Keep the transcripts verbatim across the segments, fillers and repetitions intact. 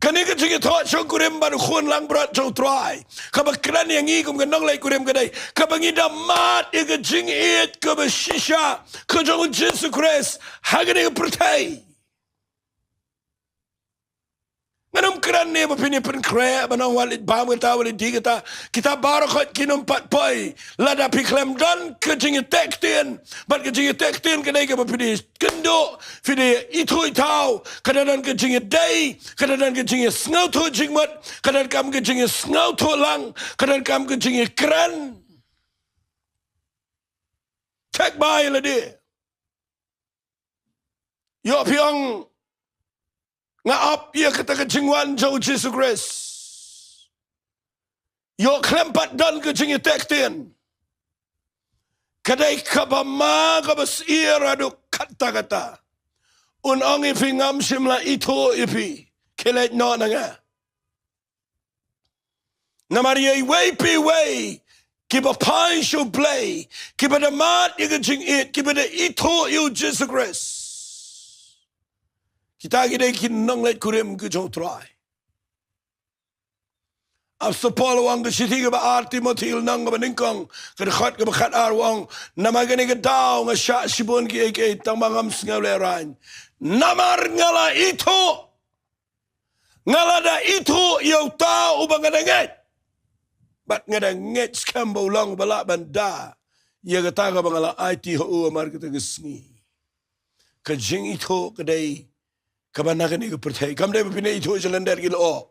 Kane ka jingïathoh shongkurim bad u khun langbrot jong u Trai, kaba kren ïa ngi kum ka nongleit kurim ka dei kaba ngi da mad ïa ka jingïeit kaba shisha ka jong u Jisu Khrist ha kane ka pyrthei. Ngan ym kren ïa ba phin ïa pynkhreh ban ong wat leit bam kata, wat leit dih kata. Kita baroh khoit kin ym pat poi lada phi khlem don ka jingïateh ktien. Bad ka jingïateh ktien ka dei kaba phi dei kynduh, phi dei ithuh ithaw, ka da don ka jingïadei, ka da don ka jingïasngewthuh jingmut, ka donkam ka jingïasngewthuh lang, ka donkam ka jingïakren. Check bai lade. Ïoh phi ong nga ap ïa kata ka jingwan jong u Jisu Khrist. Ïoh khlem pat don ka jingïateh ktien. Ka dei kaba ma kaba syier haduh katta katta. Un ong ïa phi ngam shym la ithuh ïa phi. Khie leit noh na nga. Namar ïa iwei pa iwei kiba phai sha U Blei, kiba da mad ïa ka jingïeit, kiba da ithuh ïa u Jisu Khrist, kita ki dei ki nongleit kurim ka jong u Trai. Apostol Paul u ong ha ka shithi kaba ar Timothi lynnong kaba nyngkong, ka dkhot kaba khatar u ong, namar kane ka daw nga shah shibun kiei kiei tang ba ngam sngew lehraiñ. Namar nga la ithuh, nga la da ithuh ïa uta uba nga da ngeit. Bad nga da ngeit skhem ba u long uba lah ban da ïa kata kaba nga la aiti ha u ha mar kata ka sngi. Ka jingithuh ka dei kaba na kane ka pyrthei. Kam dei ba phin ïa ithuh sha lyndet ki lyoh.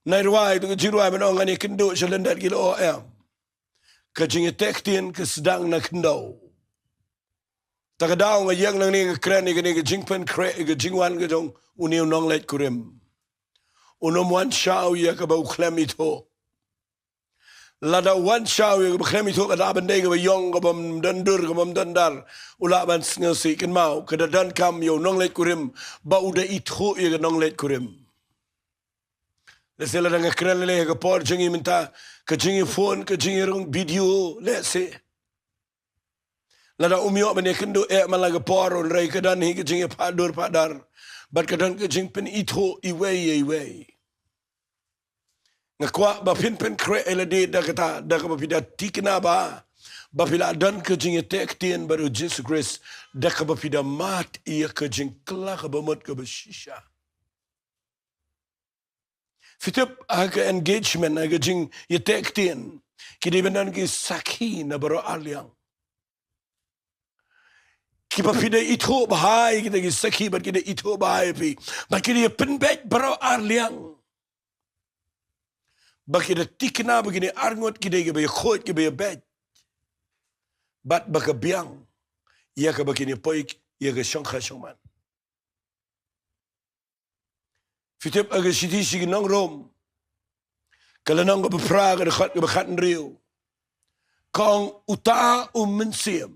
Nai rwai tu ka jingrwai ban ong ngan ïa kynduh sha lyndet ki lyoh, em. Ka jingïateh ktien ka sdang na khyndew. Ta ka daw nga ïeng nangne nga kren ïa kane ka jingpynkhreh ïa ka jingwan ka jong une u nongleit kurim. Un ym wan shaw ïa kaba u khlem ithuh. Lada u wan shaw ïa kaba khlem ithuh, ka lah ban dei kaba ïong, kaba ym don dur, kaba ym don dar. U lah ban sngewsih. Kynmaw, ka da donkam ïa u nongleit kurim ba u da ithuh ïa ka nongleit kurim. Lehse lada nga kren lei lei ha ka por jong ngi mynta, ka jingïaphone, ka jingïarung video, lehse. Lada um ïoh ban ïakynduh eh man la ka por, hynrei ka don hi ka jingïaphah dur phah dar bad ka don ka jingpynithuh iwei ïa iwei. Nga kwah ba phin pynkhreh ïa lade da kata, da kaba phi da thikna ba, ba phi la don ka jingïateh ktien bad u Jisu Khrist, da kaba phi da mad ïa ka jingkylla kaba mut kaba shisha. Phi tip, ha ka engagement, ha ka jingïateh ktien, ki dei ban don ki sakhi na baroh arliang. Kiba phi da ithuh bha ïa kita ki sakhi bad ki da ithuh bha ïa phi, bad ki da pynbeit baroh arliang. Ba ki da thikna ba kine arngut ki dei kiba ïakhuid, kiba ïabeit. Bad ba ka biang ïa kaba kin ïapoi ïa ka shongkha shongman. Phi tip, ha ka shithi sha ki nong Rom, ka lynnong kaba phra, ka dkhot kaba khathynriew, ka ong, uta u Mynsiem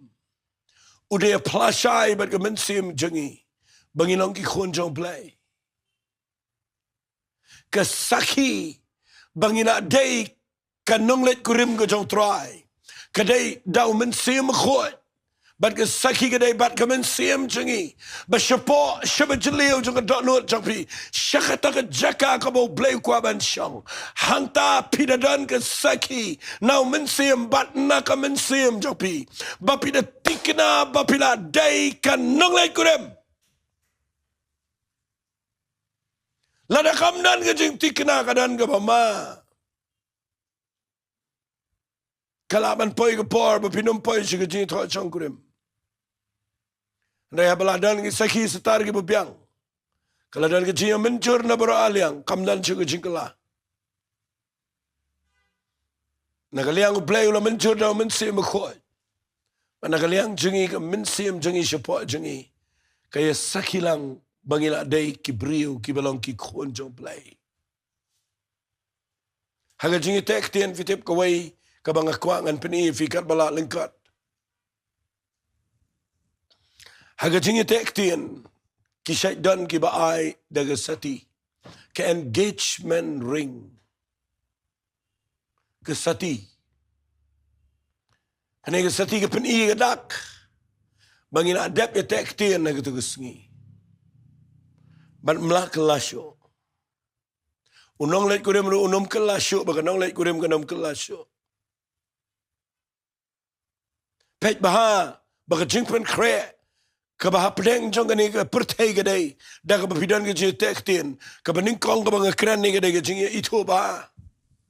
u dei u phla shai bad ka mynsiem jong ngi ba ngi long ki khun jong U Blei. Ka sakhi ba ngi la dei ka nongleit kurim ka jong U Trai ka dei da u Mynsiem Bakhuid. Bad ka sakhi ka dei bad ka mynsiem jong ngi. Ba shapoh, shaba jylliew jong ka dohnud jong phi, sha kata ka jaka kaba U Blei u kwah ban shong, hangta phi da don ka sakhi na u Mynsiem bad na ka mynsiem jong phi, ba phi da thikna ba phi la dei ka nongleit kurim. Lada kam don ka jingthikna, ka don kaba ma, ka lah ban poi ka por ba phin ym poi sha ka jingïathoh shongkurim. Hynrei haba la don ki sakhi satar kiba biang, ka la don ka jingïamynjur na baroh arliang, kam don shuh ka jingkylla. Na ka liang U Blei u la mynjur da u Mynsiem Bakhuid. Bad na ka liang jong ngi, ka mynsiem jong ngi shapoh jong ngi, ka ïasakhi lang ba ngi la dei ki briew kiba long ki khun jong U Blei. Ha ka jingïateh ktien, phi tip, kawei kaba nga kwah ngan pyni ïa phi katba lah lyngkot. Ha ka jingïateh ktien, ki shait don kiba ai da ka sati, ka engagement ring. Ka sati. Kane ka sati ka pyni ïa ka dak ba ngi la dep ïateh ktien ha katu ka sngi. Bad ym lah kylla shuh. U nongleit kurim ruh un ym kylla shuh, ba ka nongleit kurim kan ym kylla shuh. Peit bha ba ka jingpynkhreh kaba hapdeng jong kane ka pyrthei ka dei da kaba phi don ka jingteh ktien, kaba nyngkong kaba nga kren ne ka dei ka jingïaithuh bha.